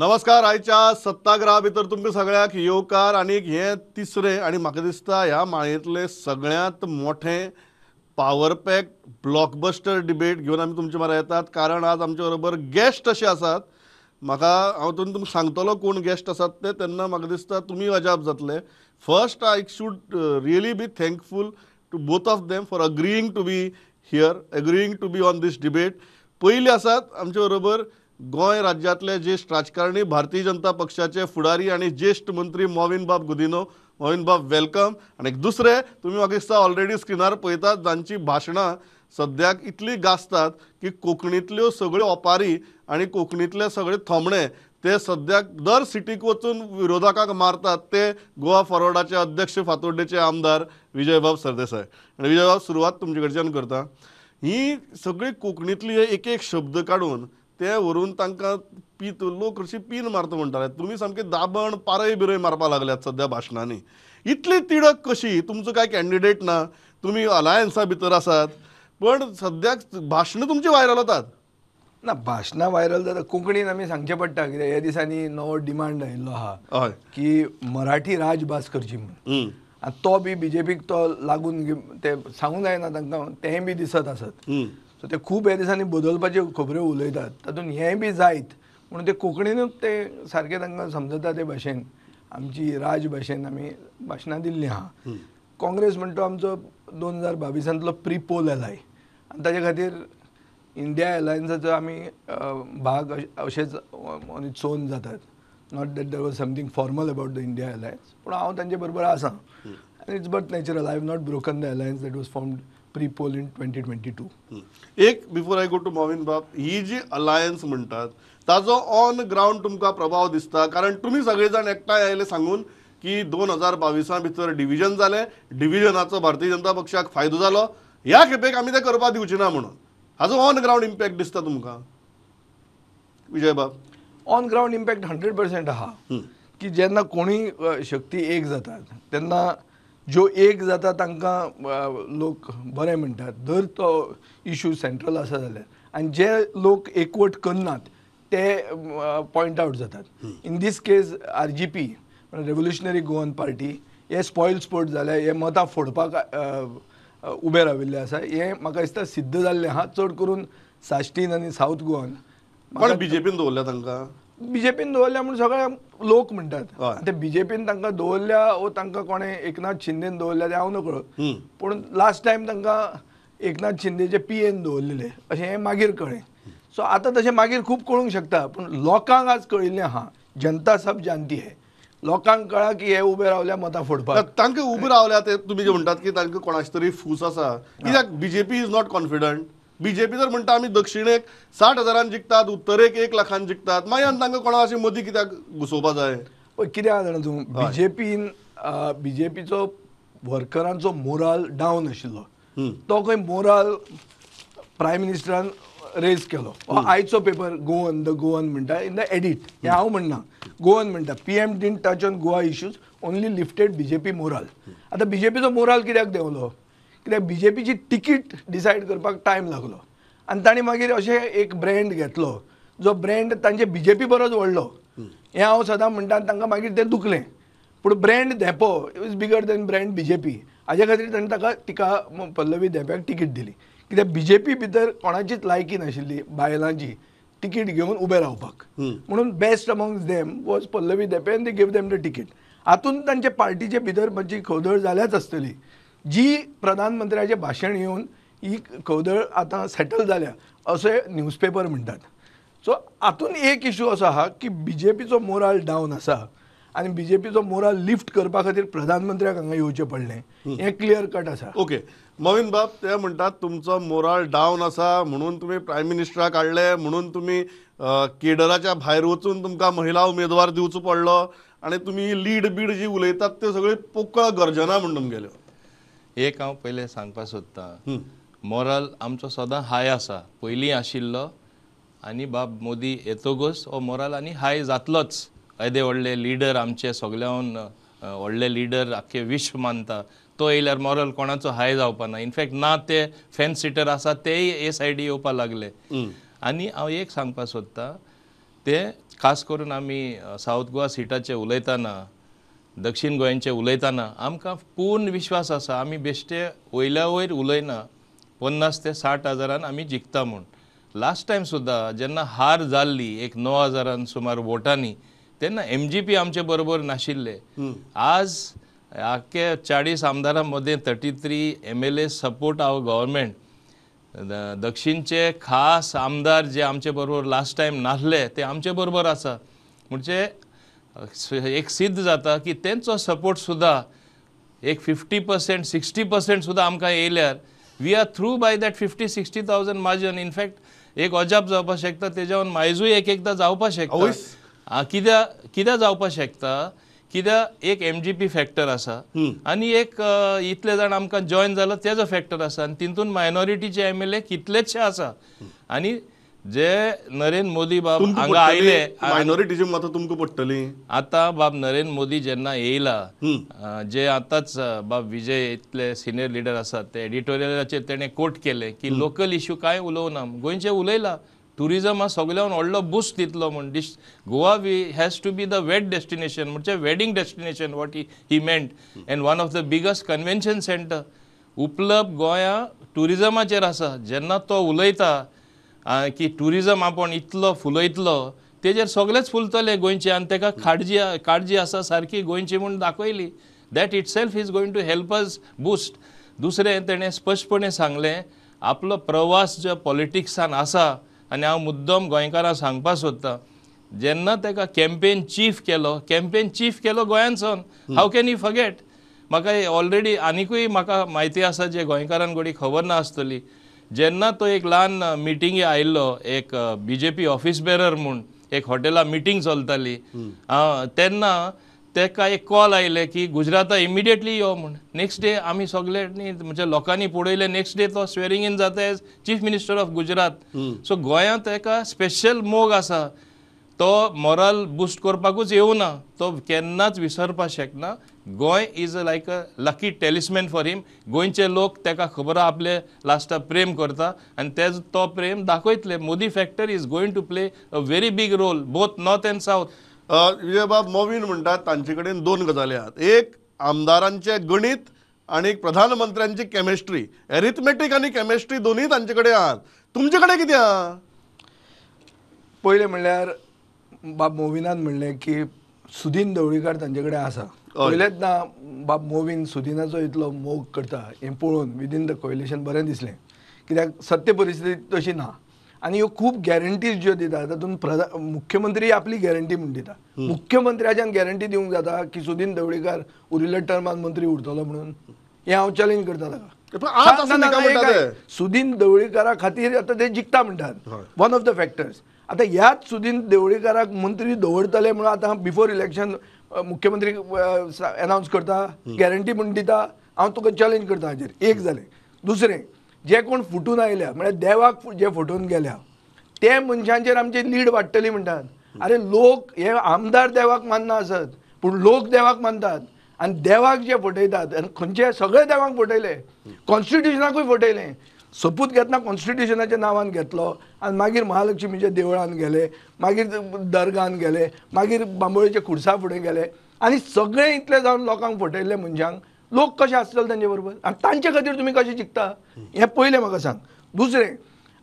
नमस्कार. आयच्या सत्ताग्रहा भितर तुमकां सगळ्यांक येवकार. आनी हें तिसरें आनी म्हाका दिसता ह्या माळयेंतलें सगळ्यांत मोठें पावर पॅक ब्लॉकबस्टर डिबेट घेवन आमी तुमचे म्हऱ्यान येतात, कारण आज आमचे बरोबर गेस्ट अशे आसात. म्हाका हांव तुमकां सांगतलो कोण गेस्ट आसात ते, तेन्ना म्हाका दिसता तुमी अजाप जातले. First I should really be thankful to both of them for agreeing to be here, agreeing to be on this debate. पयलीं आसात आमचे बरोबर गोंय राज्यांतले ज्येश्ठ राजकारणी, भारतीय जनता पक्षाचे फुडारी आनी ज्येश्ठ मंत्री मॉविन बाब गुदिन्हो. मॉविन बाब, welcome. आनी दुसरे तुमी म्हाका दिसता ऑलरेडी स्क्रिनार पळयतात, जांची भाशणां सद्याक इतली गाजतात की कोंकणींतल्यो सगळ्यो ओपारी आनी कोंकणींतले सगळे थोमणे ते सद्याक दर सिटीक वचून विरोधकांक मारतात, ते गोवा फॉरवर्डाचे अध्यक्ष, फातोड्डेचे आमदार विजयबाब सरदेसाय. आनी विजयबाब, सुरवात तुमचे कडच्यान करता. ही सगळी कोंकणींतली एक एक शब्द काडून ते व्हरून तांकां पीत लोक अशी पीन मारता म्हणटाले, तुमी सामके दाबण पारय बिरय मारपाक लागल्यात सद्या भाशणांनी. इतली तिडक कशी? तुमचो काय कॅन्डिडेट ना, तुमी अलायन्सा भितर आसात, पण सद्याक भाशणां तुमची व्हायरल वतात. ना, भाशणां व्हायरल जाता कोंकणीन आमी सांगचें पडटा, कित्याक ह्या दिसांनी नवो डिमांड आयिल्लो आहा की मराठी राजभास करची म्हणून. आनी तो बी बीजेपीक तो लागून ते सांगूंक जायना तांकां, तेंय बी दिसत आसत. सो ते खूब ह्या दिसांनी बदलपाच्यो खबऱ्यो उलयतात, तातूंत हेंय बी जायत म्हणून ते कोंकणीनूच ते सारकें तांकां समजता ते भाशेन, आमची राजभाशेन आमी भाशणां दिल्लीं आहा. काँग्रेस म्हणटा आमचो 2022 प्री पोल एलाय, आनी ताजे खातीर इंडिया अलायन्साचो आमी भाग अशेच ऑन इट्स ओन जातात. Not that there was something formal about the India alliance, पूण हांव तांचे बरोबर आसा आनी it's but natural. I have not broken the alliance that was formed pre poll in 2022. एक before I go to Mauvin बाब, ही जी अलायन्स म्हणटात ताजो ऑन ग्रावंड तुमकां प्रभाव दिसता? कारण तुमी सगळे जाण एकठांय आयले सांगून की 2022 भितर डिविजन जालें, डिविजनाचो भारतीय जनता पक्षाक फायदो जालो, ह्या खेपेक आमी तें करपाक दिवचे ना म्हणून. हाजो ऑन ग्रावंड इम्पॅक्ट दिसता तुमकां विजय बाब? ऑन ग्रावंड इम्पॅक्ट 100% आहा की जेन्ना कोणूय शक्ती एक जातात तेन्ना ज्यो एक जाता तांकां लोक बरें म्हणटात, जर तो इशू सेंट्रल आसा जाल्यार, आनी जे लोक एकवट करनात ते पॉयंट आवट जातात. In this case R G P, revolutionary Goan party, हे स्पॉयल स्पोर्ट जाल्या, हे मतां फोडपाक उबे राविल्ले आसा, हें म्हाका दिसता सिद्ध जाल्लें आहा, चड करून साश्टीन आनी सावथ गोवान. पण बीजेपीन दवरल्या तांकां, बीजेपीन दवरल्या म्हूण सगळे लोक म्हणटात. ते बीजेपीन तांकां दवरल्या वो तांकां कोणें एकनाथ शिंदेन दवरल्या तें हांव नकळो, पूण लास्ट टायम तांकां एकनाथ शिंदेचे पी एन दवरलेले अशें हें मागीर कळ्ळें. सो आतां तशें मागीर खूब कळूंक शकता, पूण लोकांक आज कळिल्लें आहा, जनता सब जानती है. लोकांक कळ्ळां की हे उबे रावल्या मतां फोडपाक. तांकां उबे रावल्या ते तुमी जे म्हणटात की तांकां कोणाचे तरी फूस आसा, कित्याक BJP is not confident. BJP जर म्हणटा आमी दक्षिणेक 60 हजारान जिखतात, उत्तरेक 1 लाखान जिखतात, मागीर आनी तांकां कोणा अशें मदीं कित्याक घुसोवपा जाय? पळय कितें आहा जाणा तूं, बीजेपीन बीजेपीचो वर्करांचो मोराल डावन आशिल्लो, तो खंय मोराल प्रायम मिनिस्टरान रेज केलो. आयचो पेपर गोवन, the Goan म्हणटा इन the edit, हें हांव म्हणना, गोवन म्हणटा PM didn't touch on Goa issues, only lifted BJP morale. आतां बीजेपीचो मोराल कित्याक देंवलो? कित्याक बीजेपीची तिकीट डिसायड करपाक टायम लागलो आनी तांणी मागीर अशें एक ब्रँड घेतलो जो ब्रँड तांचे बीजेपी बरोच व्हडलो, हें हांव सदां म्हणटा, तांकां मागीर तें दुखलें. पूण brand Dempo is bigger than brand BJP, हाजे खातीर तांणी ताका तिका पल्लवी धेंप्याक तिकीट दिली. कित्याक बीजेपी भितर कोणाचीच लायकी नाशिल्ली बायलांची तिकीट घेवन उबें रावपाक, म्हणून best amongst them was Pallavi Dempo आनी they give them the ticket. हातून तांचे पार्टीचे भितर मातशी खवदळ जाल्याच आसतली, जी प्रधानमंत्र्याचें भाशण येवन ही खवदळ आतां सेटल जाल्या अशें न्यूजपेपर म्हणटात. सो हातून एक इशू असो आहा की बीजेपीचो मोराल डावन आसा आनी बीजेपीचो मोराल लिफ्ट करपा खातीर प्रधानमंत्र्याक हांगा येवचें पडलें, हें क्लियर कट आसा. ओके मॉविन बाब, ते म्हणटात तुमचो मोराल डावन आसा म्हणून तुमी प्रायम मिनिस्टराक हाडले, म्हणून तुमी केडराच्या भायर वचून तुमकां महिला उमेदवार दिवचो पडलो, आनी तुमी लीड बीड जी उलयतात त्यो सगळ्यो पोकळ गर्जना म्हूण तुमगेल्यो. एक हांव पयलें सांगपाक सोदतां, मोराल आमचो सदां हाय आसा, पयलीं आशिल्लो आनी बाब मोदी येतकूच हो मोराल आनी हाय जातलोच. येदे व्हडले लिडर आमचे सगळ्याहून व्हडले लिडर आख्खे विश्व मानता, तो येयल्यार मोरल कोणाचो हाय जावपा ना. इनफॅक्ट ना ते फॅन सिटर आसा तेय हे सायडी येवपा लागले. आनी हांव एक सांगपाक सोदतां, ते खास करून आमी सावथ गोवा सिटाचे उलयतना, दक्षिण गोंयचे उलयतना आमकां पूर्ण विश्वास आसा आमी बेश्टे वयल्या वयर उलयना, 50 ते 60 हजारान आमी जिखता म्हूण. लास्ट टायम सुद्दां जेन्ना हार जाल्ली एक 9 हजारान सुमार वोटांनी तेन्ना MGP आमचे बरोबर नाशिल्ले. आज आख्खे 40 आमदारां मदें 33 MLA support our government. दक्षिणचे खास आमदार जे आमचे बरोबर लास्ट टायम नासले ते आमचे बरोबर आसा, म्हणजे एक सिद्ध जाता की तेंचो सपोर्ट सुद्दां एक 50% 60% सुद्दां आमकां येयल्यार we are through by that 50-60 thousand margin. In fact एक अजाप जावपाक शकता तेज्यावन मायजूय एक एकदां जावपाक शकता. कित्याक जावपाक शकता, कित्याक एक MGP factor आसा आनी एक इतले जाण आमकां जॉयन जाला तेजो फॅक्टर आसा आनी तितून मायनॉरिटीचे MLA कितलेचशे आसा. आनी जे नरेंद्र मोदी बाब हांगा आयले, मायनॉरिटीची मतां तुमकां पडटली. आतां बाब नरेंद्र मोदी जेन्ना येयला, जे आतांच बाब विजय इतले सिनियर लिडर आसात ते एडिटोरियलाचेर तेणें कोट केलें की लोकल इश्यू कांय उलोवना, गोंयचे उलयला. टुरिजम हा सगळ्यान व्हडलो बुस्ट दितलो म्हूण. Goa we has to be the wed destination, म्हणजे wedding destination what he meant, and one of the biggest convention centre उपलब्ध गोंया टुरिजमाचेर आसा. जेन्ना तो उलयता की टुरिजम आपूण इतलो फुलयतलो तेजेर सगळेच फुलतले गोंयचे आनी तेका काळजी आसा सारकी गोंयची म्हूण दाखयली. That itself is going to help us boost. दुसरें तेणें स्पश्टपणे सांगलें आपलो प्रवास जो पॉलिटिक्सान आसा, आनी हांव मुद्दम गोंयकारांक सांगपाक सोदतां, जेन्ना तेका कॅम्पेन चीफ केलो, कॅम्पेन चीफ केलो गोंयांसून, हाव can you forget. म्हाका ऑलरेडी आनिकूय म्हाका म्हायती आसा जे गोंयकारांक घोडी खबर ना आसतली. जेन्ना तो एक ल्हान मिटिंगे आयिल्लो एक BJP office bearer म्हूण एक हॉटेला मिटींग चलताली तेन्ना तेका एक कॉल आयले की गुजराता इमिडिएटली यो म्हूण. नेक्स्ट डे आमी सगळे म्हणजे लोकांनी पळयलें, नेक्स्ट डे तो स्वेरिंग इन जाता as chief minister of Gujarat. So गोंयांत तेका स्पेशल मोग आसा, तो मोरल बुस्ट करपाकूच येवना, तो केन्नाच विसरपाक शकना. Goa is like a lucky talisman for him. गोंयचे लोक तेका खबर आपले लास्टाक प्रेम करता आनी तेज तो प्रेम दाखयतले. Modi factor is going to play a very big role both north and south. विजयबाब, मोवीन म्हणटात तांचे कडेन दोन गजाली आहात, एक आमदारांचें गणीत आनी एक प्रधानमंत्र्यांची केमिस्ट्री. एरिथमेटीक आनी केमिस्ट्री दोनूय तांचे कडेन आहात. तुमचे कडेन कितें आहा? पयलें म्हणल्यार बाब मोविनान म्हणलें की सुदीन ढवळीकार तांचे कडेन आसा. पयलेंच ना बाब मोविन सुदिनाचो इतलो मोग करता हें पळोवन विदीन the coalition बरें दिसलें, कित्याक सत्य परिस्थिती तशी ना. आनी ह्यो खूब गॅरंटीज ज्यो दिता तातूंत मुख्यमंत्री आपली गॅरंटी म्हूण दिता. मुख्यमंत्र्याच्यान गॅरंटी दिवंक जाता की सुदीन ढवळीकार उरिल्ल्या टर्मान मंत्री उरतलो म्हणून, हें हांव चॅलेंज करता ताका. सुदीन ढवळीकारा खातीर आतां ते जिखता म्हणटात, वन ऑफ the factors. आतां ह्याच सुदीन ढवळीकाराक मंत्री दवरतले म्हणून आतां बिफोर इलेक्शन मुख्यमंत्री अनावन्स करता, गॅरंटी म्हूण दिता. हांव तुका चॅलेंज करता हाजेर. एक जालें. दुसरें, जे कोण फुटून आयल्या म्हळ्यार देवाक जे फटोवन गेल्या ते मनशांचेर आमची लीड वाडटली म्हणटात. अरे लोक हे आमदार देवाक मानना आसत पूण लोक देवाक मानतात आनी देवाक जे फटयतात आनी खंयचे सगळे देवाक फटयले, कॉन्स्टिट्युशनाकूय फटयलें. सोपूत घेतना कॉन्स्टिट्युशनाच्या नांवान घेतलो आनी मागीर महालक्ष्मीच्या देवळान गेले, मागीर दर्गान गेले, मागीर बांबोळेच्या खुर्सा फुडें गेले आनी सगळें इतलें जावन लोकांक फटयल्ले मनशांक लोक कशे आसतले तांचे बरोबर आनी तांचे खातीर तुमी कशें जिखता हें पयलें म्हाका सांग. दुसरें,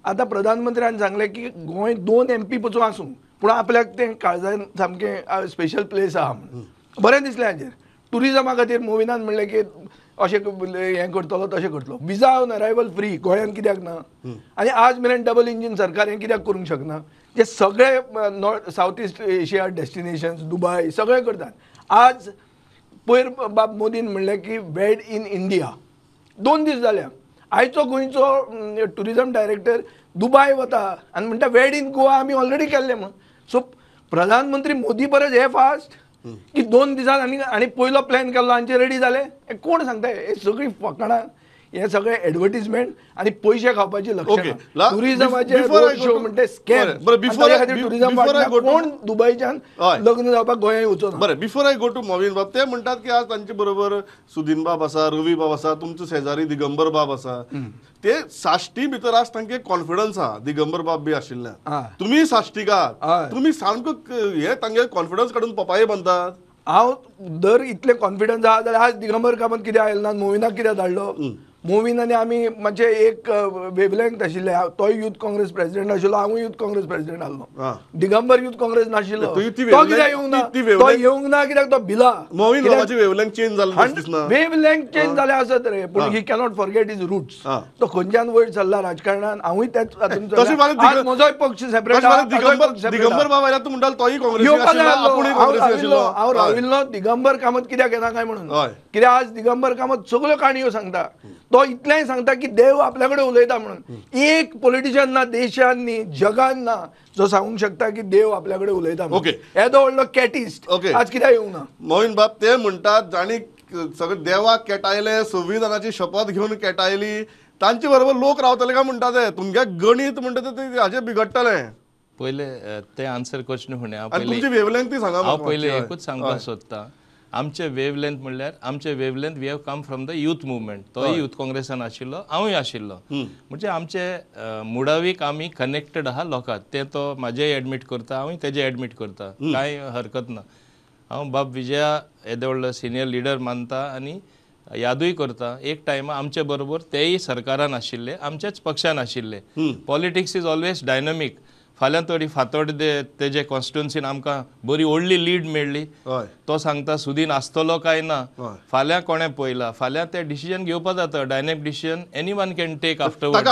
आतां प्रधानमंत्र्यान सांगलें की गोंय 2 MP पसून आसूं पूण आपल्याक तें काळजान सामकें स्पेशल प्लेस आहा म्हणून बरें दिसलें हाजेर. टुरिजमा खातीर मोविनान म्हणलें की अशें हें करतलो तशें करतलो. विजा ऑन अरायवल फ्री गोंयांत कित्याक ना? आनी आज मेरेन डबल इंजीन सरकार हें कित्याक करूंक शकना? जे सगळे north south east Asia destinations Dubai सगळे करतात. आज पयर बाब मोदीन म्हणलें की वेड इन इंडिया 2 दीस जाल्या. आयचो गोंयचो टुरिजम डायरेक्टर दुबाय वता आनी म्हणटा वेड इन गोवा आमी ऑलरेडी केल्लें म्हणून. सो प्रधानमंत्री मोदी परस हे फास्ट की 2 दिसान आनी आनी पयलो प्लॅन केल्लो आमचे रेडी जाले. हें कोण सांगता? हे सगळीं फकाणां. हे सगळे एडवर्टीजमेंट आनी पयशे खावपाची लक्षणां. टुरिजमाचे रोड शो म्हणटे स्कॅम. टुरिजम कोण दुबयच्यान लग्न जावपाक गोंयांत वचो ना. बरें, before I go to Mauvin बाब, ते म्हणटात की आज तांचे बरोबर सुदीन बाब आसा, रवी बाब आसा, तुमचो शेजारी दिगंबर बाब आसा. ते साश्टी भितर आज तांचे कॉन्फिडन्स आहा, दिगंबर बाब बी आशिल्ल्यान. तुमी साश्टीक आहात, तुमी सामको हे तांगे कॉन्फिडन्स काडून पपाये बांदतात. हांव दर इतले कॉन्फिडन्स आहा जाल्यार आज दिगंबर कामत कित्याक आयलो ना, मोविनाक कित्याक धाडलो? मोविन आनी आमी मातशे एक वेवलेंथ आशिल्ले. तोय यूथ काँग्रेस प्रेसिडेंट आशिल्लो, हांवूय यूथ काँग्रेस प्रेसिडेंट आसलो. दिगंबर यूथ काँग्रेस नाशिल्लो, तो कित्याक येवंक ना? तो येवंक ना कित्याक तो भिला. मोविन बाबाची वेवलेंथ चेंज जाली, वेवलेंथ चेंज जाल्या आसत रे, पूण he cannot forget his roots. तो खंयच्यान वयर सरला राजकारणान, हांवूय तेच. म्हजोय पक्ष सेपरेट. दिगंबर बाब आयल्यार तूं म्हणटालो तोय काँग्रेस आशिल्लो. हांव राविल्लो दिगंबर कामत कित्याक येना काय म्हणून, कित्याक आज दिगंबर कामत सगळ्यो काणयो सांगता. तो इतलेंय सांगता की देव आपल्या कडेन उलयता म्हणून. एक पॉलिटिशियन ना देशान न्ही जगान ना जो सांगूंक शकता की देव आपल्या कडेन उलयता. ओके, येदो व्हडलो कॅटिस्ट आज कित्याक येवंक ना? मोविन बाब, ते म्हणटात जाणी सगळे देवाक केटायले, संविधानाची शपथ घेवन केटायली, तांचे बरोबर लोक रावतले काय म्हणटा ते? तुमगे गणीत म्हणटा ते हाजे बिगडटलें. पयले ते आन्सर क्वेश्चन फुडें हांव पयले एकूच सांगपाक सोदता. आमचे वेवलेंथ म्हणल्यार आमचे wavelength we have come from the youth movement. तोय यूथ काँग्रेसान आशिल्लो, हांवूय आशिल्लो. म्हणजे आमचे मुडावीक आमी कनेक्टेड आहा लोकांक. ते तो म्हाजेय एडमीट करता, हांवूय तेजे एडमीट करता, कांय हरकत ना. हांव बाब विजया येदो व्हडलो सिनियर लिडर मानता आनी यादूय करता. एक टायमा आमचे बरोबर तेय सरकारान आशिल्ले, आमच्याच पक्षान आशिल्ले. Politics is always dynamic. फाल्यां तरी फातोड तेजे कॉन्स्टिट्युन्सीन आमकां बरी व्हडली लीड मेळ्ळी, तो सांगता सुदीन आसतलो काय ना, फाल्यां कोणें पळयला, फाल्यां ते डिसिजन घेवपा जाता. Dynamic decision any one can take afterward.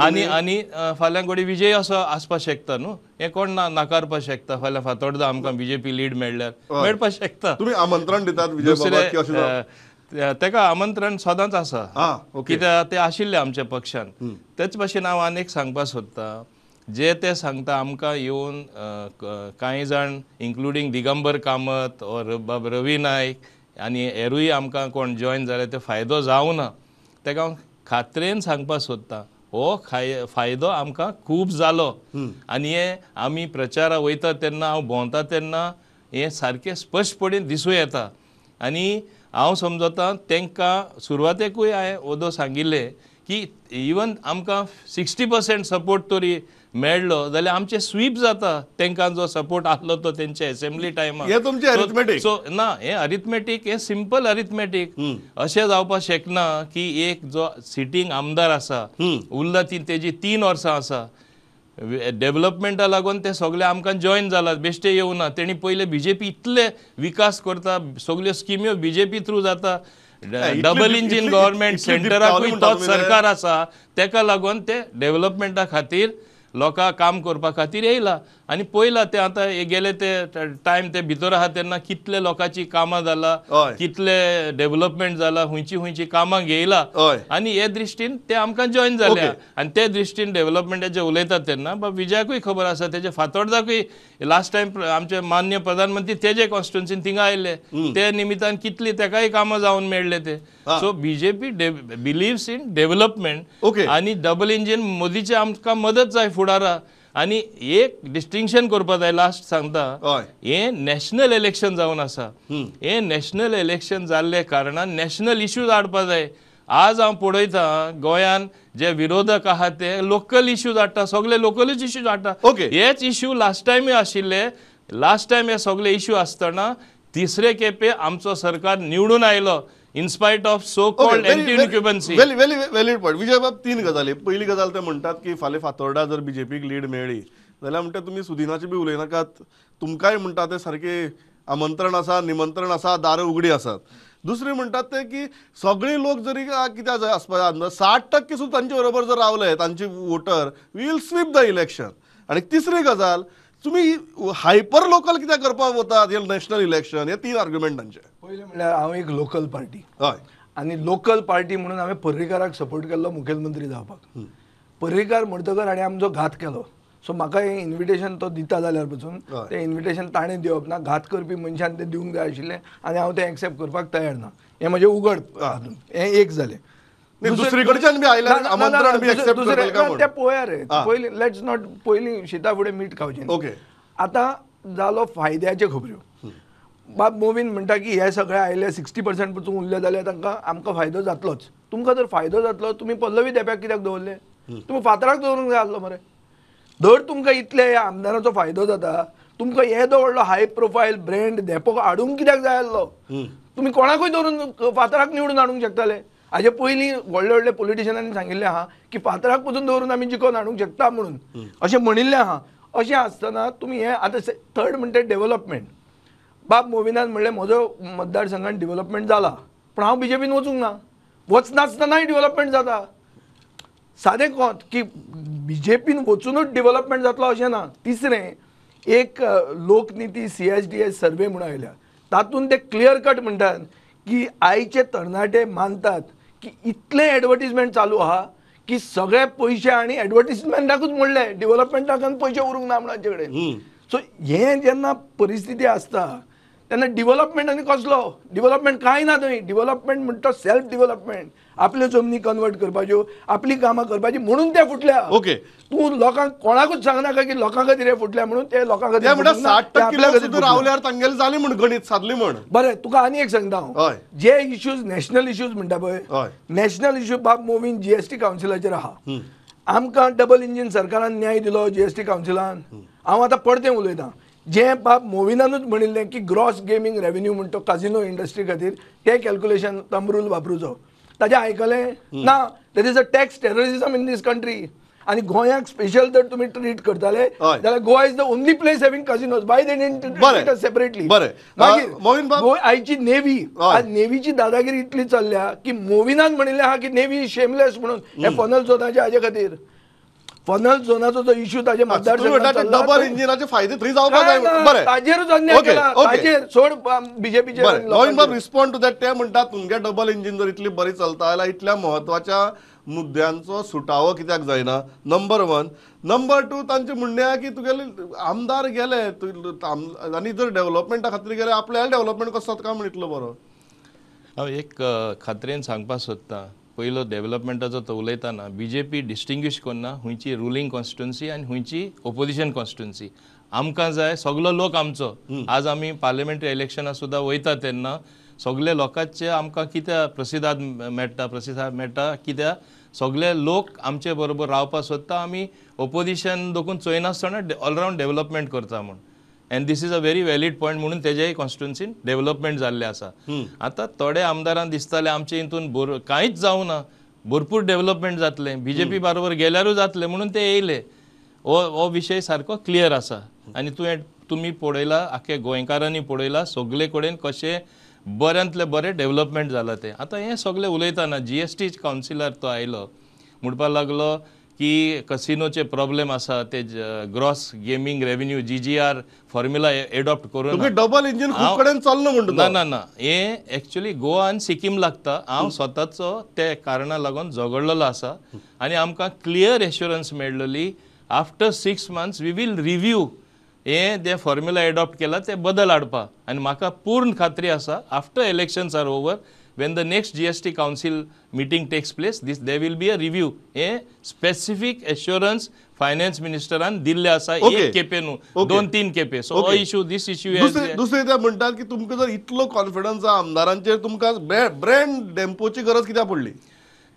आनी आनी फाल्यां घोडी विजय असो आसपाक शकता न्हू, हें कोण ना नाकारपाक शकता. फाल्यां फातोडदा आमकां बीजेपी लीड मेळ्ळ्यार मेळपाक शकता. तुमी आमंत्रण दितात दुसरे तेका आमंत्रण सदांच आसा, कित्याक ते आशिल्ले आमच्या पक्षान. तेच भाशेन हांव आनी एक सांगपाक सोदता, जे ते सांगता आमकां येवन कांय जाण इन्क्लुडींग दिगंबर कामत ओर बाब रवी नायक आनी हेरूय आमकां कोण जॉयन जाले ते फायदो जावना. तेका हांव खात्रेन सांगपाक सोदता, हो फायदो आमकां खूब जालो. आनी हे आमी प्रचारा वयता तेन्ना, हांव भोंवता तेन्ना हें सारकें स्पश्टपणे दिसूं येता. आनी हांव समजता तांकां सुरवातेकूय हांवें ओदो सांगिल्लें की इवन आमकां 60% सपोर्ट तरी मेळ्ळो जाल्यार आमचें स्वीप जाता. तांकां जो सपोर्ट आसलो तो तेंच्या एसेंब्ली टायमार. सो ना, हें अरिथमेटीक, हें सिंपल अरिथमेटीक. अशें जावपाक शकना की एक जो सिटींग आमदार आसा उरला ती तेजी 3 वर्सां आसा, डेव्हलपमेंटा लागून ते सगळे आमकां जॉयन जाला, बेश्टे येवना. तेणी पयले बीजेपी इतले विकास करता, सगळ्यो स्किम्यो बीजेपी थ्रू जाता. डबल इंजीन गव्हर्मेंट सेंटराकूय तोच सरकार आसा, तेका लागून ते डेव्हलपमेंटा खातीर लोकांक काम करपा खातीर येयला. आनी पळयला ते आतां गेले ते टायम ते भितर आहा तेन्ना कितले लोकांची कामां जाला, कितले डेव्हलपमेंट जाला, खुंयची खुंयची कामां घेयला. आनी हे दृश्टीन ते आमकां जॉयन जाल्या. आनी ते दृश्टीन डेव्हलपमेंटाचे उलयतात तेन्ना बाब विजयाकूय खबर आसा, तेजे फातोर्दाकूय लास्ट टायम आमचे मान्य प्रधानमंत्री तेजे कॉन्स्टिट्युन्सीन थिंगा आयले, ते निमित्तान कितली तेकाय कामां जावन मेळ्ळे ते. So BJP believes in development आनी डबल इंजीन मोदीचे आमकां मदत जाय फुडारा. आनी एक डिस्टिंक्शन करपाक जाय, लास्ट सांगता, हें नॅशनल इलेक्शन जावन आसा. हें नॅशनल इलेक्शन जाल्ले कारणान नॅशनल इश्यूज हाडपा जाय. आज हांव पळयता गोंयान जे विरोधक आहा ते लोकल इश्यूज हाडटा, सगळे लोकलूच इश्यूज हाडटा. हेच इश्यू लास्ट टायमूय आशिल्ले. लास्ट टायम हे सगळे इश्यू आसतना तिसरे खेपे आमचो सरकार निवडून आयलो in spite of so called anti incumbency. Very very valid point Vijay बाब. 3 गजाली. पयली गजाल ते म्हणटात की फाल्यां फातोर्डा जर बीजेपीक लीड मेळ्ळी जाल्यार म्हणटा तुमी सुदिनाचे बी उलयनाकात, तुमकांय म्हणटा ते सारकें आमंत्रण आसा, निमंत्रण आसा, दारां उगडी आसात. दुसरें म्हणटात ते की सगळे लोक जरी कित्याक जाय आसपा अंदाज 60% सुद्दां तांचे बरोबर जर रावले तांचे voter will sweep the election. आनी तिसरी गजाल, तुमी हायपर लोकल कित्याक करपाक वतात हे नॅशनल इलेक्शन? हे 3 आर्ग्युमेंट तांचे. पयलें म्हणल्यार हांव एक लोकल पार्टी, हय, आनी लोकल पार्टी म्हणून हांवें पर्रीकाराक सपोर्ट केल्लो मुखेलमंत्री जावपाक. पर्रीकार म्हणटकर हाणें आमचो घात केलो. सो म्हाका हें इन्विटेशन तो दिता जाल्यार पसून तें इन्विटेशन ताणें दिवप ना, घात करपी मनशान तें दिवंक जाय आशिल्लें आनी हांव तें एक्सेप्ट करपाक तयार ना. हें म्हजें उगड हातूंत हें एक जालें. दुसरीकडच्यान बी आयल्यार आमंत्रण बी एक्सेप्ट करतले काय ते पळोवया रे पयलीं. Let's not पयलीं शिता फुडें मीठ खावचें. ओके, आतां जालो फायद्याच्यो खबऱ्यो. बाब मोविन म्हणटा की हे सगळे आयले 60% पसून उरले जाल्यार तांकां आमकां फायदो जातलोच. तुमकां जर फायदो जातलो तुमी पल्लवी धेंप्याक कित्याक दवरले? तुमी फातराक दवरूंक जाय आसलो मरे. धर तुमकां इतले ह्या आमदाराचो फायदो जाता, तुमकां येदो व्हडलो हाय प्रोफायल ब्रँड धेंपो हाडूंक कित्याक जाय आसलो? तुमी कोणाकूय दवरून फातराक निवडून हाडूंक शकताले. हाजे पयलीं व्हडले व्हडले पॉलिटिशनांनी सांगिल्लें आहा की फातराक पसून दवरून आमी जिखोवन हाडूंक शकता म्हणून, अशें म्हणिल्लें आहा. अशें आसतना तुमी हें आतां थर्ड म्हणटा डेव्हलपमेंट. बाब मोविनान म्हणलें म्हजो मतदारसंघान डेव्हलपमेंट जाला, पूण हांव बीजेपीन वचूंक ना. वचनासतनाय डेव्हलपमेंट जाता. सादें कोंत की बीजेपीन वचुनूच डेव्हलपमेंट जातलो अशें ना. तिसरें एक लोकनिती CSDS survey म्हणून आयल्या, तातूंत ते क्लियर कट म्हणटात की आयचे तरणाटे मानतात की इतलें एडवर्टीजमेंट चालू आहा की सगळे पयशे आनी एडवर्टीजमेंटाकूच म्हणले, डेव्हलपमेंटाक पयशे उरूंक ना म्हणून तांचे कडेन. सो हें जेन्ना परिस्थिती आसता तेन्ना डेव्हलपमेंट आनी कसलो डेव्हलपमेंट कांय ना थंय. डेव्हलपमेंट म्हणटा सेल्फ डेव्हलपमेंट, आपल्यो जमनी कन्वर्ट करपाच्यो, आपलीं कामां करपाची म्हणून ते फुटल्या. ओके, तूं लोकांक कोणाकूच सांगनाका की लोकां खातीर हे फुटल्या म्हणून, ते लोकां खातीर 60% रावल्यार तांगेले जाली म्हण गणीत सादली म्हण. बरें, तुका आनी एक सांगता हांव, जे इश्यूज नॅशनल इश्यूज म्हणटा पळय, नॅशनल इश्यू बाब मोविन GST कावन्सिलाचेर आहा. आमकां डबल इंजीन सरकारान न्याय दिलो GST कावन्सिलान. हांव आतां परतें उलयतां, जे बाब मोविनानूच म्हणिल्लें की ग्रॉस गेमींग रेवेन्यू म्हणतो काजिनो इंडस्ट्री खातीर ते कॅल्क्युलेशन थंब रूल वापरूचो, ताजें आयकलें ना. There is a tax terrorism in this country. आनी गोंयाक स्पेशल जर तुमी ट्रीट करताले जाल्यार Goa is the only place having casinos. Why they didn't treat us separately? मागीर आयची नेव्ही, आज नेव्हीची दादागिरी इतली चल्ल्या की मोविनान म्हणिल्लें आहा की नेव्ही शेमलेस म्हणून हे फनल झोनाच्या हाजे खातीर. फनल झोनाचो जो इश्यू ताजे मतदारसंघात डबल इंजिनाचे फायदे थंय जावपाक जाय. बरें, ताजेरूच अन्याय केला, ताजेर सोड बीजेपीचे. मोविन बाब रिस्पॉन्ड टू that. ते म्हणटात तुमगे डबल इंजीन जर इतली बरी चलता जाल्यार इतल्या म्हत्वाच्या मुद्द्यांचो सुटावो कित्याक जायना? नंबर 1. नंबर 2, तांचें म्हणणें आहा की तुगेले आमदार गेले आनी जर डेव्हलपमेंटा खातीर गेले आपल्याला डेव्हलपमेंट कसो जाता काय म्हण इतलो बरो. हांव एक खात्रेन सांगपाक सोदतां, पयलो डेव्हलपमेंटाचो तो उलयतना बीजेपी डिस्टिंग्विश करना खंयची रुलींग कॉन्स्टिट्युन्सी आनी खंयची ओपोजिशन कॉन्स्टिट्युन्सी. आमकां जाय सगलो लोक आमचो. आज आमी पार्लमेंटरी इलेक्शनां सुद्दां वयता तेन्ना सगळे लोकांचे आमकां कित्याक प्रसिदाद मेळटा, प्रसिदाद मेळटा कित्याक सगळे लोक आमचे बरोबर रावपाक सोदता. आमी ओपोजिशन दोकून चोयनासतना ऑलरावंड डेव्हलपमेंट करता म्हूण. And this is a very valid point म्हणून तेजेय कॉन्स्टिट्युन्सीन डेव्हलपमेंट जाल्लें आसा. आतां थोडे आमदारांक दिसताले आमचे हितून कांयच जावना, भरपूर डेव्हलपमेंट जातलें, बीजेपी बरोबर गेल्यारूय जातलें म्हणून ते येयले. हो विशय सारको क्लियर आसा. आनी तुवें तुमी पळयला, आख्खे गोंयकारांनी पळयला सगळे कडेन कशें बऱ्यांतलें बरें डेव्हलपमेंट जालां तें. आतां हें सगळें उलयतना GST कावन्सिलार तो आयलो म्हणपाक लागलो की कसिनोचे प्रॉब्लेम आसा, ते gross gaming revenue GGR formula adopt करून डबल इंजीन खूब कडेन चल्लो म्हणटा. ना ना ना, हें एक्चुअली गोवा आनी सिक्कीम लागता. हांव स्वताचो ते कारणा लागून झगडलेलो आसा आनी आमकां clear assurance मेळ्ळली after 6 months we will review हें जें फॉर्म्युला एडॉप्ट केला ते बदल हाडपा. आनी म्हाका पूर्ण खात्री आसा after elections are over when the next GST Council meeting takes place, there will be a review. A specific assurance Finance Minister an dille asa एक केपे न्हू, 2-3 केपे. So हो issue, this issue. दुसरे ते म्हणटात की तुमकां जर इतलो कॉन्फिडन्स आसा आमदारांचेर, तुमकां ब्रँड डेम्पोची गरज कित्याक पडली?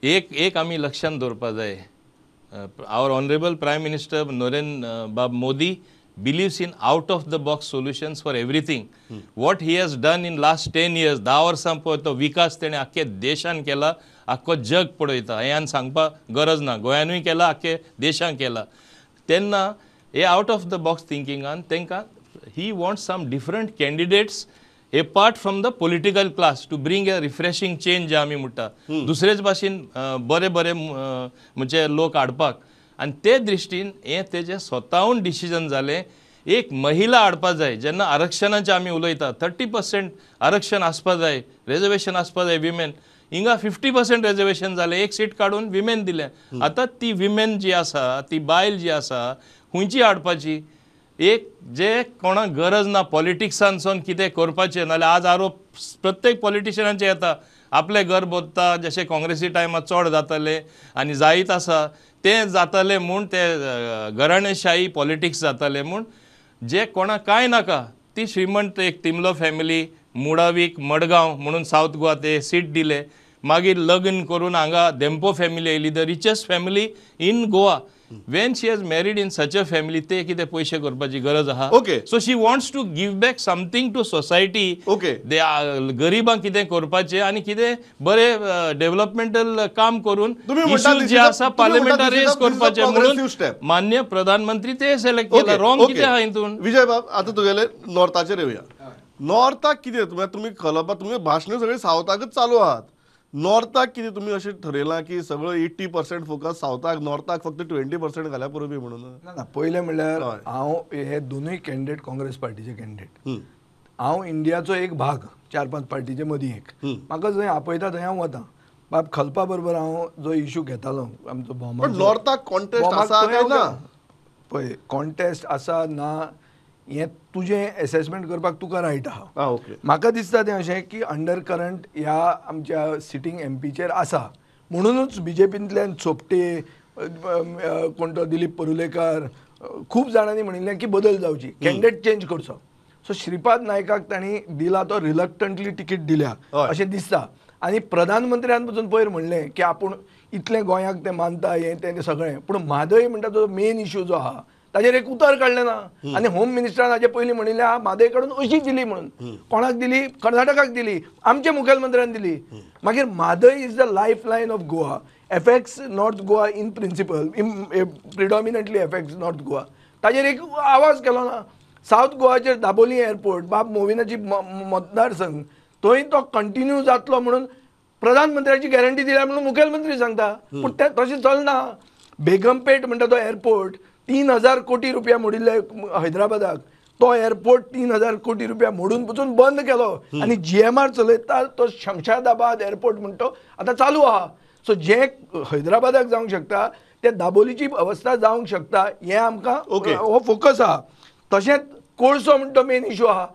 एक एक आमी लक्षांत दवरपा जाय, our honourable Prime Minister Narendra Bab Modi believes in out of the box solutions for everything. What he has done in last 10 years, 10 वर्सां पळय तो विकास तेणें आख्खे देशान केला, आख्खो जग पळयता. हें आनी सांगपाक गरज ना, गोंयानूय केला, आख्खे देशान केला. तेन्ना हे आवट ऑफ the box थिंकिंगान तांकां he wants some different candidates apart from the political class to bring a refreshing change जे आमी म्हणटा, दुसरेच भाशेन बरे बरे म्हणजे लोक हाडपाक. आनी ते दृश्टीन हें तेजें स्वताहून डिसिजन जालें. एक महिला हाडपा जाय. जेन्ना आरक्षणाचें आमी उलयता, 30% आरक्षण आसपा जाय, रेजर्वेशन आसपा जाय विमेन. हिंगा 50% रेजर्वेशन जालें, एक सीट काडून विमेन दिलें. आतां ती विमेन जी आसा, ती बायल जी आसा, खंयची हाडपाची? एक जे कोणाक गरज ना पॉलिटिक्सांतसून कितें करपाचें, नाल्यार आज आरोप प्रत्येक पॉलिटिशियनांचे येता आपलें घर बोधता जशें काँग्रेसी टायमार चड जाताले आनी जायत आसा तें जातालें म्हूण ते घराणेशाही पॉलिटिक्स जातालें म्हूण जे कोणाक कांय नाका ती श्रीमंत एक तिमलो फॅमिली मुडावीक मडगांव म्हणून सावथ गोवा ते सीट दिले मागीर लग्न करून हांगा धेंपो फॅमिली येयली the richest family in Goa when she has married in such a family ते कितें पयशे करपाची गरज आहा Okay. So she wants to give back something to society Okay. दे गरिबांक कितें करपाचें आनी कितें बरें डेव्हलपमेंटल काम करून तुम्ही म्हणता issues this J is a- आसा तुम्ही म्हणता पार्लमेंटार this is raise a- this is a करपाचें progressive म्हणून step. मान्य प्रधानमंत्री ते सिलेक्ट केला रॉंग कितें आहा हितून विजय बाब आता तुगेले नॉर्थाचेर येवया नॉर्थाक कितें तुमी तुमी खलपा तुमी भाशणां सगळीं सावथाकच चालू आहात नॉर्थाक कितें तुमी अशें ठरयलां की सगळो 80% फोकस सावथाक नॉर्थाक फक्त 20% घाल्यार पुरो बी म्हणून ना ना पयलें म्हणल्यार हय. हांव हे दोनूय कॅन्डिडेट काँग्रेस पार्टीचे कॅन्डिडेट हांव इंडियाचो एक भाग 4-5 पार्टीचे मदीं एक म्हाका जंय आपयता थंय हांव वता बाब खलपा बरोबर हांव जो इशू घेतालो आमचो पण भोवमान नॉर्थाक कॉन्टेस्ट आसा काय ना पळय कॉन्टेस्ट आसा ना हें तुजें एसेसमेंट करपाक तुका रायट आहा आं ओके म्हाका दिसता तें अशें की अंडर करंट ह्या आमच्या सिटींग एमपीचेर आसा म्हणुनूच बीजेपींतल्यान सोपटे कोण तो दिलीप परुलेकर खूब जाणांनी म्हणिल्लें की बदल जावची कॅन्डिडेट चेंज करचो सो श्रीपाद नायकाक तांणी दिला तो रिलक्टंटली तिकीट दिल्या हय. अशें दिसता आनी प्रधानमंत्र्यान पसून पयर म्हणलें की आपूण इतलें गोंयाक तें मानता हें तें सगळें पूण म्हादय म्हणटा तो मेन इशू जो आहा ताजेर एक उतर काडलें ना आनी होम मिनिस्टरान हाजे पयलीं म्हणिल्लें आहा म्हादय काडून अशी दिली म्हणून कोणाक दिली कर्नाटकाक दिली आमच्या मुखेलमंत्र्यान दिली मागीर Mhadei is the life line of Goa affects North Goa in principle predominantly affects North Goa ताजेर एक आवाज केलो ना सावथ गोवाचेर दाबोली एअरपोर्ट बाब मोविनाची मतदारसंघ थंय तो कंटिन्यू जातलो म्हणून प्रधानमंत्र्याची गॅरंटी दिल्या म्हणून मुखेलमंत्री सांगता पूण तें तशें चलना बेगमपेट म्हणटा तो एअरपोर्ट 3000 कोटी रुपया मोडिल्ले हैदराबादाक तो एअरपोर्ट 3000 कोटी रुपया मोडून पसून बंद केलो आनी जीएमआर चलयता तो शमशादाबाद एअरपोर्ट म्हणतो आतां चालू आहा सो जे हैदराबादाक जावंक शकता ते दाबोलीची अवस्था जावंक शकता हें आमकां Okay. हो फोकस आहा तशेंच कोळसो म्हणटा मेन इशू आहा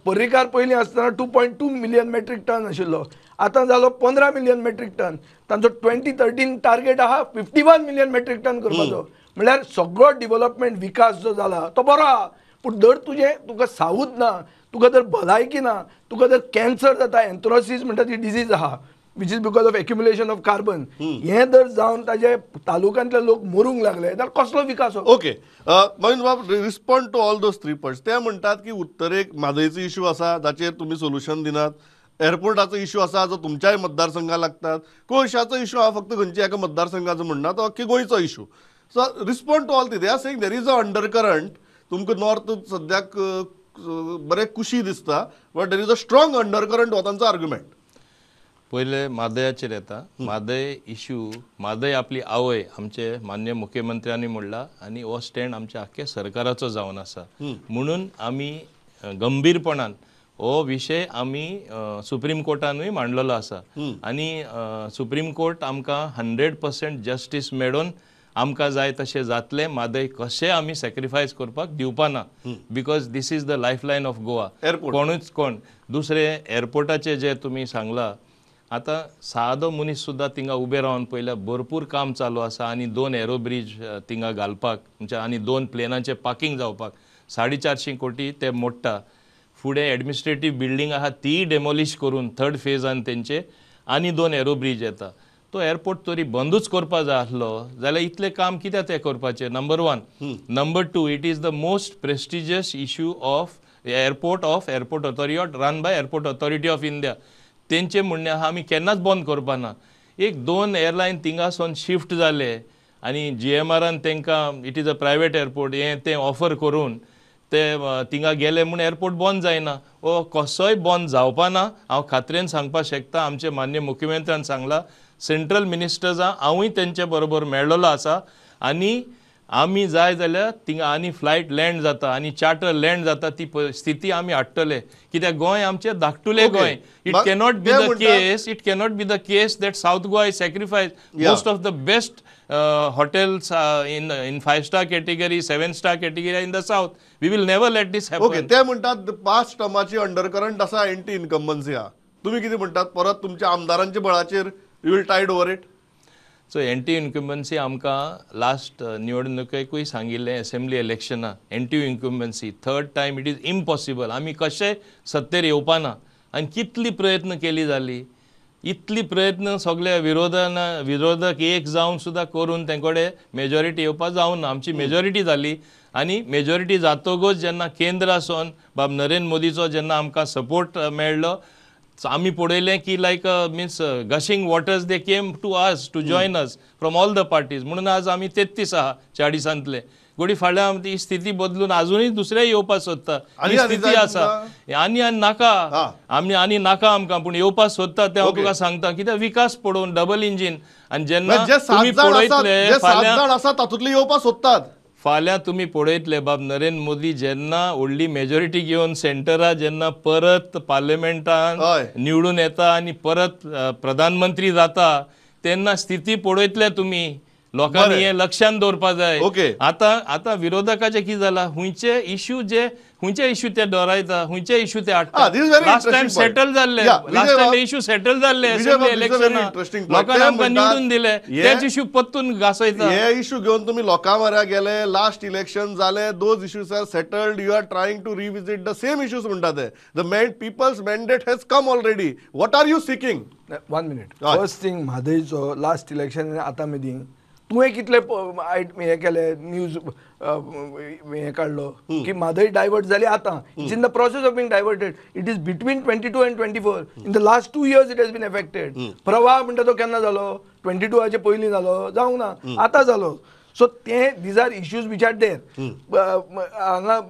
पर्रीकार पयलीं आसतना 2.2 मिलियन मेट्रीक टन आशिल्लो आतां जालो 15 मिलियन मेट्रीक टन तांचो 2013 टार्गेट आहा 51 मिलियन मेट्रीक टन करपाचो म्हणल्यार सगळो डेव्हलपमेंट विकास जो जाला तो बरो आहा पूण जर तुजें तुका सावूद ना तुका जर भलायकी ना तुका जर कॅन्सर जाता एन्थ्रोसिस म्हणटा ती डिजीज आहा which is because of accumulation of carbon हें जर जावन ताजे तालुक्यांतले लोक मरूंक लागले जाल्यार कसलो विकास हो ओके महेंद्र बाब respond to all those 3 points ते म्हणटात की उत्तरेक म्हादयचो इशू आसा जाचेर तुमी सोल्युशन दिनात एअरपोर्टाचो इशू आसा जो तुमच्याय मतदारसंघाक लागतात कोळशाचो इशू हांव फक्त खंयच्या एका मतदारसंघाचो म्हणना तो अख्खे गोंयचो issue so respond to all they are saying there is a under current तुमकां नॉर्थ सद्याक बरें कुशी दिसता but there is a strong under current हो तांचो आर्ग्युमेंट पयले म्हादयाचेर येता म्हादय इशू म्हादय आपली आवय आमचे मान्य मुख्यमंत्र्यांनी म्हणला आनी हो स्टँड आमच्या आख्ख्या सरकाराचो जावन आसा म्हणून आमी गंभीरपणान हो विशय आमी सुप्रीम कोर्टानूय मांडलेलो आसा आनी सुप्रीम कोर्ट आमकां 100% जस्टीस मेळोवन आमकां जाय तशें जातलें म्हादय कशें आमी सॅक्रिफायस करपाक दिवपाना because this is the life line of Goa airport. कोणूच कोण दुसरें एअरपोर्टाचें जें तुमी सांगलां आतां सादो मनीस सुद्दां थिंगा उबे रावन पळयल्यार भरपूर काम चालू आसा आनी 2 एरो ब्रीज थिंगा घालपाक म्हणजे आनी 2 प्लेनाचें पार्किंग जावपाक 450 कोटी ते मोडटा फुडें एडमिनिस्ट्रेटीव बिल्डींग आहा तीय डेमोलिश करून थर्ड फेजान तेंचे आनी 2 एरो ब्रीज येता तो एअरपोर्ट तरी बंदूच करपा जाय आसलो जाल्यार इतलें काम कित्याक तें करपाचें number 1 number 2 it is the most prestigious issue of airport of airport authority run by airport authority of India तेंचें म्हणणें आहा आमी केन्नाच बंद करपा ना एक 2 एअरलायन थिंगासून शिफ्ट जाले आनी जीएमआरान तांकां it is a private airport हें तें ऑफर करून ते थिंगा गेले म्हूण एअरपोर्ट बंद जायना ओ कसोय बंद जावपा ना हांव खात्रेन सांगपाक शकता आमचे मान्य मुख्यमंत्र्यान सांगलां सेंट्रल मिनिस्टर्सां हांवूय तेंचे बरोबर मेळ्ळलो आसा आनी आमी जाय जाल्यार थिंगा आनी फ्लायट लँड जाता आनी चार्टर लँड जाता ती स्थिती आमी हाडटले कित्याक गोंय आमचें धाकटुलें Goa. It cannot be the case, it cannot be the case that South Goa is sacrifice most of the best hotels in 5-star category, 7-star category in the south. We will never let this happen. Okay, ते म्हणटात पांच टर्माची undercurrent आसा anti incumbency आहा. तुमी कितें म्हणटात परत तुमच्या आमदारांच्या बळाचेर you will tide over it? So anti incumbency आमकां लास्ट निवडणुकेकूय सांगिल्लें, assembly इलेक्शना anti incumbency third time it is impossible. आमी कशे सत्तेर येवपाना आनी कितली प्रयत्न केली जाली, इतली प्रयत्न सगळे विरोधाना विरोधक एक जावन सुद्दां करून तेंकडे मेजॉरिटी येवपा जावना. आमची मेजॉरिटी जाली आनी मेजॉरिटी जातकच जेन्ना केंद्र आसून बाब नरेंद्र मोदीचो जेन्ना आमकां सपोर्ट मेळ्ळो, आमी पळयलें की like means gushing waters they came to us to join us from all the parties. म्हणून आज आमी 33 आहा 40 गोडी फाल्यां ती स्थिती बदलून अजूनय दुसरे येवपाक सोदता ही स्थिती आसा. आनी आनी नाका आमी आनी नाका आमकां, पूण येवपाक सोदता तें हांव तुका सांगता. कित्याक विकास पळोवन डबल इंजीन आनी जेन्ना तुमी पळयतले फाल्यां तातूंतले येवपाक सोदतात, फाल्यां तुमी पळयतले बाब नरेंद्र मोदी जेन्ना व्हडली मेजॉरिटी घेवन सेंटरा जेन्ना परत पार्लमेंटान निवडून येता आनी परत प्रधानमंत्री जाता तेन्ना स्थिती पळयतले तुमी. लोकांनी हें लक्षांत दवरपा जाय. आतां आतां विरोधकाचें कितें जालां, हुंयचे इश्यू जे हुंयचे इश्यू ते डोरायता, हुंयचे इश्यू ते हाडटा. लास्ट टायम सेटल जाल्ले, लास्ट टायम इश्यू सेटल जाल्ले असेंब्ली इलेक्शनाक लोकांनी आमकां निवडून दिले, तेच इश्यू परतून घासयता. हे इश्यू घेवन तुमी लोकां म्हऱ्या गेले, लास्ट इलेक्शन जाले, those issues are settled, you are trying to revisit the same issues म्हणटा ते. The people's mandate has come already, what are you seeking? 1 minute. First thing, म्हादयचो last election आतां मेदीं तुवें कितले हें केलें, न्यूज हें काडलो की म्हादय डायवर्ट जाली. आतां it's in the process of being diverted. It is between 22 and 24. In the last 2 years it has been affected. प्रवाह म्हणटा तो केन्ना जालो, 22 पयलीं जालो, जावंक ना, आतां जालो. सो ते these are issues which are there. हांगा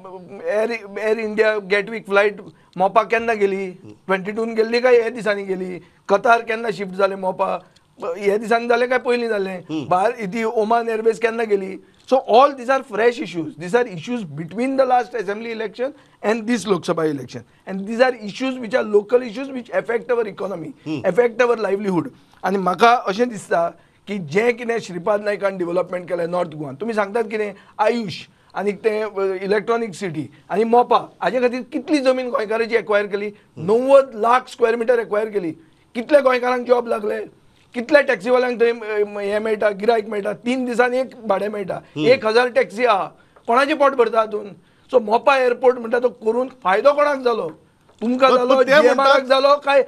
Air India Gatwick flight Mopa केन्ना गेली, 22 गेल्ली काय हे दिसांनी गेली? कतार केन्ना शिफ्ट जालें मोपा, हे दिसांनी जालें काय पयलीं जालें? भायर ती ओमान एअरवेज केन्ना गेली? So all these are fresh issues. These are issues between the last assembly election and this Lok Sabha election, and these are issues which are local issues which affect our economy, affect our livelihood. आनी म्हाका अशें दिसता की जें कितें श्रीपाद नायकान development केलें north गोवान, तुमी सांगतात कितें आयुश आनी तें इलेक्ट्रॉनीक सिटी आनी मोपा, हाजे खातीर कितली जमीन गोंयकाराची एक्वायर केली? 90 लाख स्क्वेअर मिटर एक्वायर केली. कितले गोंयकारांक जॉब लागले, कितल्या टॅक्सीवाल्यांक थंय हें मेळटा, गिरायक मेळटा, 3 दिसांनी एक भाडें मेळटा, 1000 टॅक्सी आहा, कोणाचें पोट भरता हातून? सो मोपा एअरपोर्ट म्हणटा तो करून फायदो कोणाक जालो? तुमकां जालो, जीएमआराक जालो काय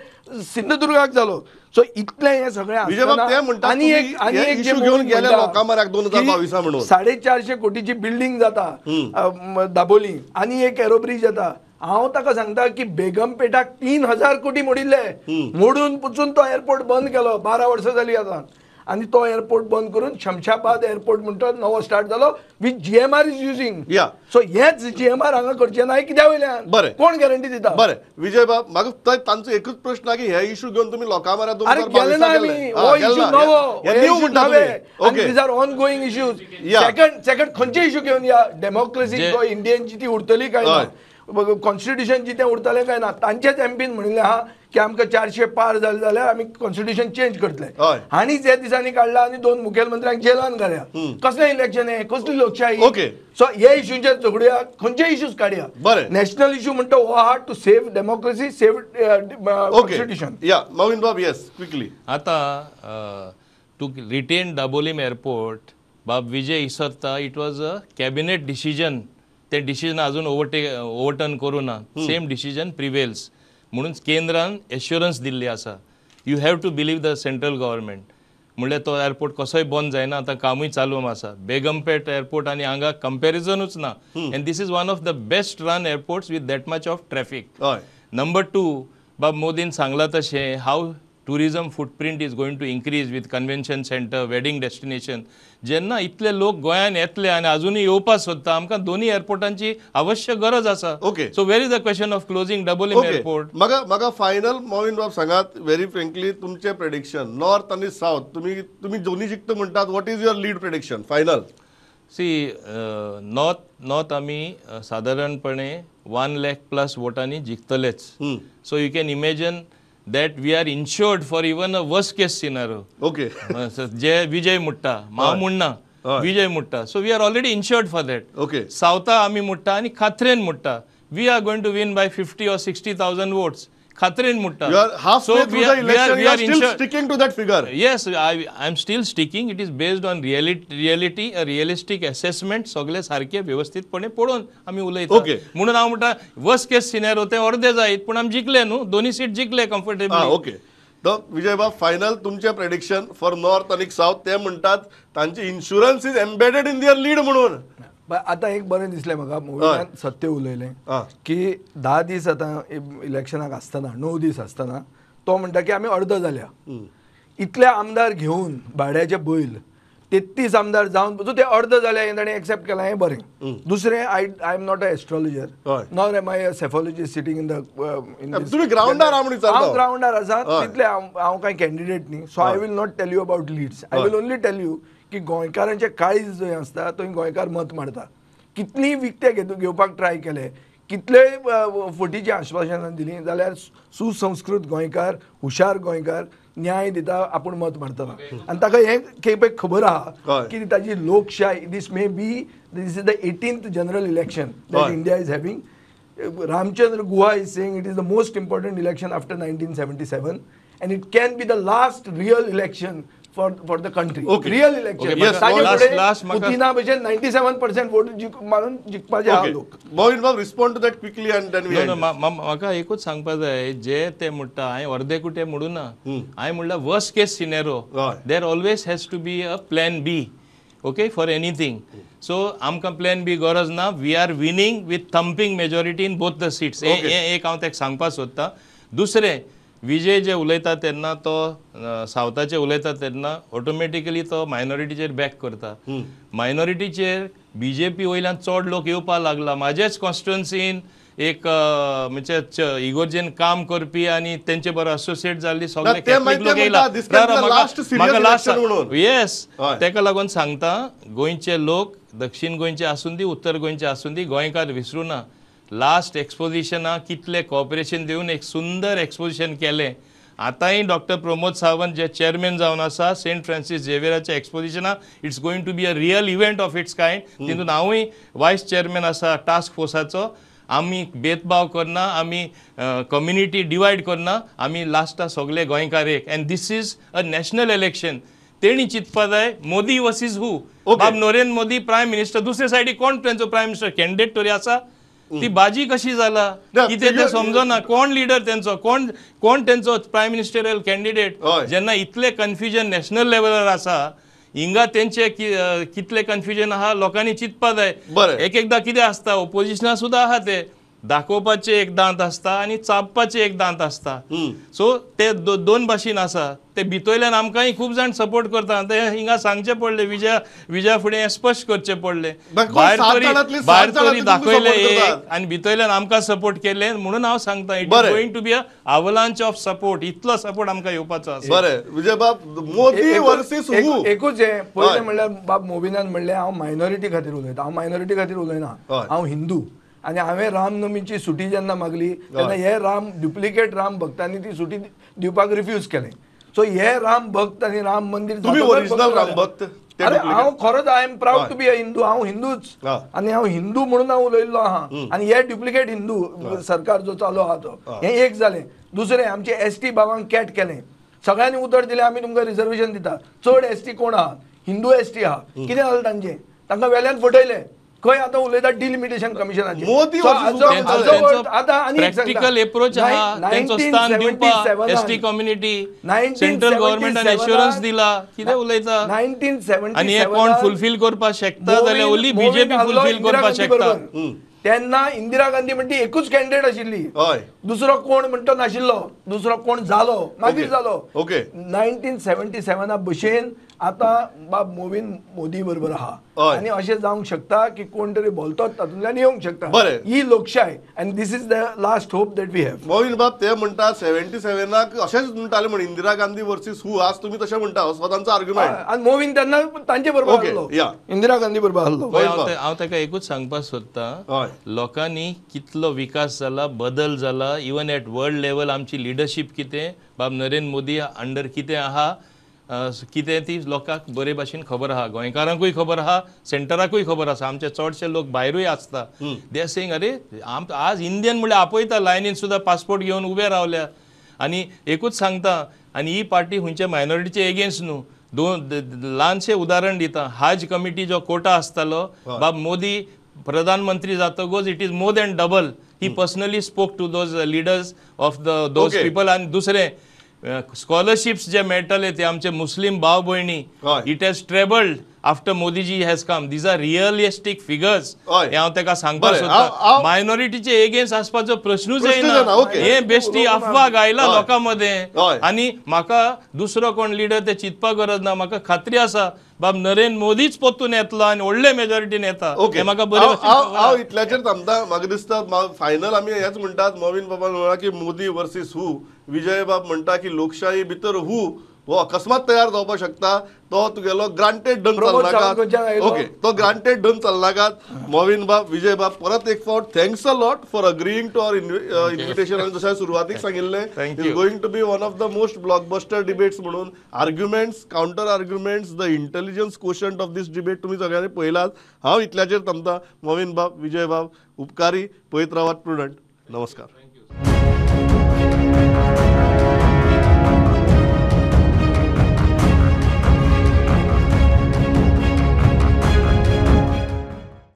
सिंधुदुर्गाक जालो? सो इतलें हें सगळें आसतना आनी एक आनी एक जे घेवन गेले लोकां म्हऱ्याक 2022 म्हणून 450 कोटीची बिल्डींग जाता दाबोली आनी एक एरोब्रीज जाता. हांव ताका सांगता की बेगमपेटाक 3000 कोटी मोडिल्ले, मोडून पुसून तो एअरपोर्ट बंद केलो, 12 वर्सां जाली आतां. आनी तो एअरपोर्ट बंद करून शमशाबाद एअरपोर्ट म्हणटा नवो स्टार्ट जालो which GMR is using. So हेच जीएमआर हांगा करचें ना कित्या वयल्यान? बरें, कोण गॅरंटी दिता? बरें विजय बाब, म्हाका तांचो एकूच प्रश्न की हे इशू घेवन तुमी लोकां म्हऱ्या अरे गेले ना आमी, हो इशू नवो, नवे, these are ongoing issues. Second खंयचे इशू घेवन या? डेमोक्रेसी इंडियनची ती उरतली काय ना, कॉन्स्टिट्युशन जितें उरतलें काय ना? तांचेच एमपीन म्हणिल्लें आहा की आमकां 400 पार जालें जाल्यार आमी कॉन्स्टिट्युशन चेंज करतले. हांणीच हे दिसांनी काडला आनी 2 मुखेलमंत्र्यांक जेलान घाल्या. कसलें इलेक्शन हें, कसली लोकशाही? ओके, सो हे इश्यूचेर झगडुया, खंयचे इश्यूज काडया? बरें, नॅशनल इश्यू म्हणटा हो आहा to save democracy, save constitution. या मोविन बाब, येस क्विकली. आतां टू रिटेन दाबोलीम एअरपोर्ट बाब विजय इसोत्ता, it was a cabinet decision. ते डिसिजन अजून ओवरटर्न करूं ना, सेम डिसिजन प्रिवेल्स. म्हणून केंद्रान एश्युरन्स दिल्ली आसा, you have to believe the central government. म्हणल्यार तो एअरपोर्ट कसोय बंद जायना, आतां कामूय चालू आसा. बेगमपेट एअरपोर्ट आनी हांगा कंपॅरिजनूच ना. And this is one of the best run airports with that much of traffic. Number 2, बाब मोदीन सांगलां तशें how tourism footprint is going to increase with convention centre, wedding destination. जेन्ना इतले लोक गोंयान येतले आनी अजुनूय येवपाक सोदता, आमकां दोनूय एअरपोर्टांची अवश्य गरज आसा. Okay, so where is the question of closing Dabolim airport? म्हाका म्हाका फायनल मोविन बाब सांगात व्हेरी फ्रेंकली, तुमचें प्रेडिक्शन नॉर्थ आनी सावथ, तुमी तुमी दोनूय जिखता म्हणटात, what is your lead prediction final? See north आमी सादारणपणे 1 lakh plus वोटांनी जिखतलेच. So you can imagine that we are insured for even a worst case scenario. Okay, जे विजय मुट्टा हांव म्हणना, विजय मुट्टा. So we are already insured for that. Okay, सावथा आमी मुट्टा आनी खात्रेन मुट्टा we are going to win by 50 or 60,000 votes. खात्रेन मुट्टा. You are halfway through the election, you are still sticking to that figure. Yes, I am still sticking. It is based on reality, a realistic assessment. सगळे सारखे व्यवस्थितपणे पळोवन आमी उलयता. म्हणून हांव म्हणटा वर्स्ट केस सिनेरियो ते अर्दे जायत, पूण आमी जिखले न्हू, दोन्ही सीट जिखले कम्फर्टेबली. ओके, तर विजय बाब, फायनल तुमचे प्रेडिक्शन फॉर नॉर्थ आनी सावथ. ते म्हणटात तांचे insurance is embedded in their lead म्हणून. आतां एक बरें दिसलें म्हाका, मोविनान सत्य उलयलें की 10 दीस आतां इलेक्शनाक आसतना, 9 दीस आसतना तो म्हणटा की आमी अर्द जाल्या. इतले आमदार घेवन भाड्याचे बैल 33 आमदार जावन ते अर्द जाल्या हें ताणें एक्सेप्ट केलां, हें बरें. दुसरें, I am not a astrologer nor am I a psephologist sitting in the ग्रावंडार. हांव ग्रावंडार आसा, तितले हांव कांय कॅन्डिडेट न्ही. So I will not tell you about leads. I will only tell you की गोंयकारांचें काळीज जंय आसता थंय गोंयकार मत मारता. कितलीय विकतें घेवपाक ट्राय केलें, कितलेय फटीचीं आश्वासनां दिलीं जाल्यार सुसंस्कृत गोंयकार, हुशार गोंयकार न्याय दिता, आपूण मत मारतना. आनी ताका हें खेपेक खबर आहा की ताजी लोकशाय, this may be this is the 18th general election that India is having. Ramachandra Guha is saying it is the most important election after 1977 and it can be the last real election for the country. Okay. Real election. Okay, yes, last Putina भशेन 97% vote मारून जिखपाचे आहा लोक. Movin Babu, respond to that quickly and then we end. म्हाका एकूच सांगपा जाय, जे ते म्हणटा हांवें अर्दे कुटे म्हणू ना, हांवें म्हणलां worst case scenario, there always has to be a plan B. Okay, for anything. So आमकां प्लॅन बी गरज ना. We are winning with thumping majority in both the seats. हें एक हांव ताका सांगपाक सोदतां. दुसरें, विजय जे उलयता तेन्ना तो सावथाचे उलयता तेन्ना ऑटोमॅटिकली तो मायनॉरिटीचेर बॅक करता. मायनॉरिटीचेर बीजेपी वयल्यान चड लोक येवपाक लागला. म्हाजेच कॉन्स्टिट्युएन्सीन एक म्हणजे इगोर्जेन काम करपी आनी तेंचे बरोबर असोसिएट जाल्ली सगळे कॅथलीक लोक येयला. येस, तेका लागून सांगता गोंयचे लोक, दक्षीण गोंयचे आसूं दी, उत्तर गोंयचे आसूं दी, गोंयकार विसरूं ना. लास्ट एक्सपोजिशनाक कितले कॉपरेशन दिवन एक सुंदर एक्सपोजिशन केलें. आतांय डॉक्टर प्रमोद सावंत जे चेअरमॅन जावन आसा सेंट फ्रांसीस झेवियराच्या एक्सपोजिशनाक, it's going to be a real event of its kind. तितून हांवूय वायस चेअरमॅन आसा टास्क फोर्साचो. आमी भेदभाव करना, आमी कम्युनिटी डिवायड करना, आमी लास्टा सगळे गोंयकार एक. And this is a national election. तेणी चिंतपा जाय मोदी वर्सीस हू. बाब नरेंद्र मोदी प्रायम मिनिस्टर, दुसरे सायडी कोण तेंचो प्रायम मिनिस्टर कॅन्डिडेट तरी आसा? ती बाजी कशी जाला कितें तें समजना. कोण लिडर तेंचो, कोण कोण तेंचो प्रायम मिनिस्टरियल कॅन्डिडेट? जेन्ना इतलें कन्फ्युजन नॅशनल लेवलार आसा, हिंगा तेंचे कितलें कन्फ्युजन आहा लोकांनी चिंतपा जाय. एक एकदां कितें आसता, ओपोजिशना सुद्दां आहा ते दाखोवपाचे एक दांत आसता आनी चाबपाचे एक दांत आसता. सो ते दोन भाशेन आसा. ते भितरल्यान आमकांय खूब जाण सपोर्ट करता. ते हिंगा सांगचें पडलें, विजया फुडें हें स्पश्ट करचें पडलें. भायर तरी दाखयलें एक आनी भितरल्यान आमकां सपोर्ट केलें. म्हणून हांव सांगता it is going to be a avalanche of support. इतलो सपोर्ट आमकां येवपाचो आसा. बरें विजय बाब, मोदी वर्सीस हू? एकूच हें पयलें म्हणल्यार बाब मोविनान म्हणलें हांव मायनॉरिटी खातीर उलयता. हांव मायनॉरिटी खातीर उलयना, हांव हिंदू. आनी हांवें रामनवमीची सुटी जेन्ना मागली तेन्ना हे राम डुप्लिकेट राम भक्तांनी ती सुटी दिवपाक रिफ्यूज केलें. सो हे राम भक्त आनी राम मंदिर, ओरिजिनल राम भक्त. अरे हांव खरोच I am proud to be a Hindu. हांव हिंदूच आनी हांव हिंदू म्हणून हांव उलयल्लो आहा. आनी हे डुप्लिकेट हिंदू सरकार जो चालू आहा तो हें एक जालें. दुसरें, आमचे एस टी बाबांक कॅट केलें. सगळ्यांनी उतर दिलें आमी तुमकां रिजर्वेशन दिता. चड एस टी कोण आहा? हिंदू एस टी आहा. कितें जालें तांचें? तांकां वेल्यान फटयलें. खंय आतां उलयता डिलिमिटेशन कमिशनाचेर. प्रॅक्टिकल एप्रोच आहा तेंचो स्थान दिवपाक एस टी कम्युनिटी, सेंट्रल गव्हर्नमेंटान एश्योरन्स दिला. कितें उलयता? 1977 आनी हें कोण फुलफील करपाक शकता जाल्यार ओनली बीजेपी फुलफील करपाक शकता. तेन्ना इंदिरा गांधी म्हणटी एकूच कॅन्डिडेट आशिल्ली, दुसरो कोण म्हणटो नाशिल्लो. दुसरो कोण जालो मागीर जालो. 1977 भशेन आतां बाब मोविन मोदी बरोबर आहा आनी अशें जावंक शकता की कोण तरी बोलतोच तातूंतल्यान येवंक शकता. बरें, ही लोकशाय आनी this is the last hope that we have. Movin बाब ते म्हणटा 77 अशेंच म्हणटाले म्हण इंदिरा गांधी वर्सीस हू, आज तुमी तशें म्हणटा असो तांचो आर्ग्युमेंट. आनी मोविन तेन्ना तांचे बरोबर आसलो, इंदिरा गांधी बरोबर आसलो. हांव ताका एकूच सांगपाक सोदता, लोकांनी कितलो विकास जाला, बदल जाला, इवन एट वर्ल्ड लेवल आमची लिडरशीप कितें, बाब नरेंद्र मोदी अंडर कितें आहा कितें ती लोकांक बरे भाशेन खबर आहा, गोंयकारांकूय खबर आहा, सेंटराकूय खबर आसा. आमचे चडशे लोक भायरूय आसता, they are saying अरे आज इंडियन म्हणल्यार आपयता लायनीन सुद्दां पासपोर्ट घेवन उबे रावल्या. आनी एकूच सांगता, आनी ही पार्टी खंयच्या मायनॉरिटीचे एगेन्स्ट न्हू. दोन ल्हानशें उदाहरण दिता, हाज कमिटी जो कोटा आसतालो, बाब मोदी प्रधानमंत्री जातकच it is more than double. He personally spoke to those leaders of the those people. आनी दुसरें स्कॉलरशिप्स जे मेळटले ते आमचे मुस्लीम भाव भयणी, it has trebled after Modiji has come. These are realistic figures. हें हांव ताका सांगपाक सोदता. मायनॉरिटीचे एगेन्स्ट आसपाचो प्रश्नूच येना. हे बेश्टी अफवा गायला लोकां मदें. आनी म्हाका दुसरो कोण लिडर ते चिंतपाक गरज ना, म्हाका खात्री आसा बाब नरेंद्र मोदीच परतून येतलो आनी व्हडले मेजॉरिटीन येता. हें म्हाका बरें. हांव इतल्याचेर थांबता. म्हाका दिसता फायनल आमी हेच म्हणटात, मोविन बाबान म्हणलां की मोदी वर्सीस हू, विजय बाब म्हणटा की लोकशाही भितर हू हो अकस्मात तयार जावपाक शकता, तो तुगेलो ग्रांटेड डन चलनाकात. ओके, तो ग्रांटेड डन चलनाकात. मोविन बाब, विजय बाब, परत एक फावट thanks a lot for agreeing to our invitation. आनी जशें सुरवातीक सांगिल्लें, is going to be one of the most blockbuster debates म्हणून arguments, counter arguments, the intelligence quotient of this debate तुमी सगळ्यांनी पळयलात. हांव इतल्याचेर थांबता. मोविन बाब, विजय बाब, उपकारी. पळयत रावात प्रुडंट. नमस्कार.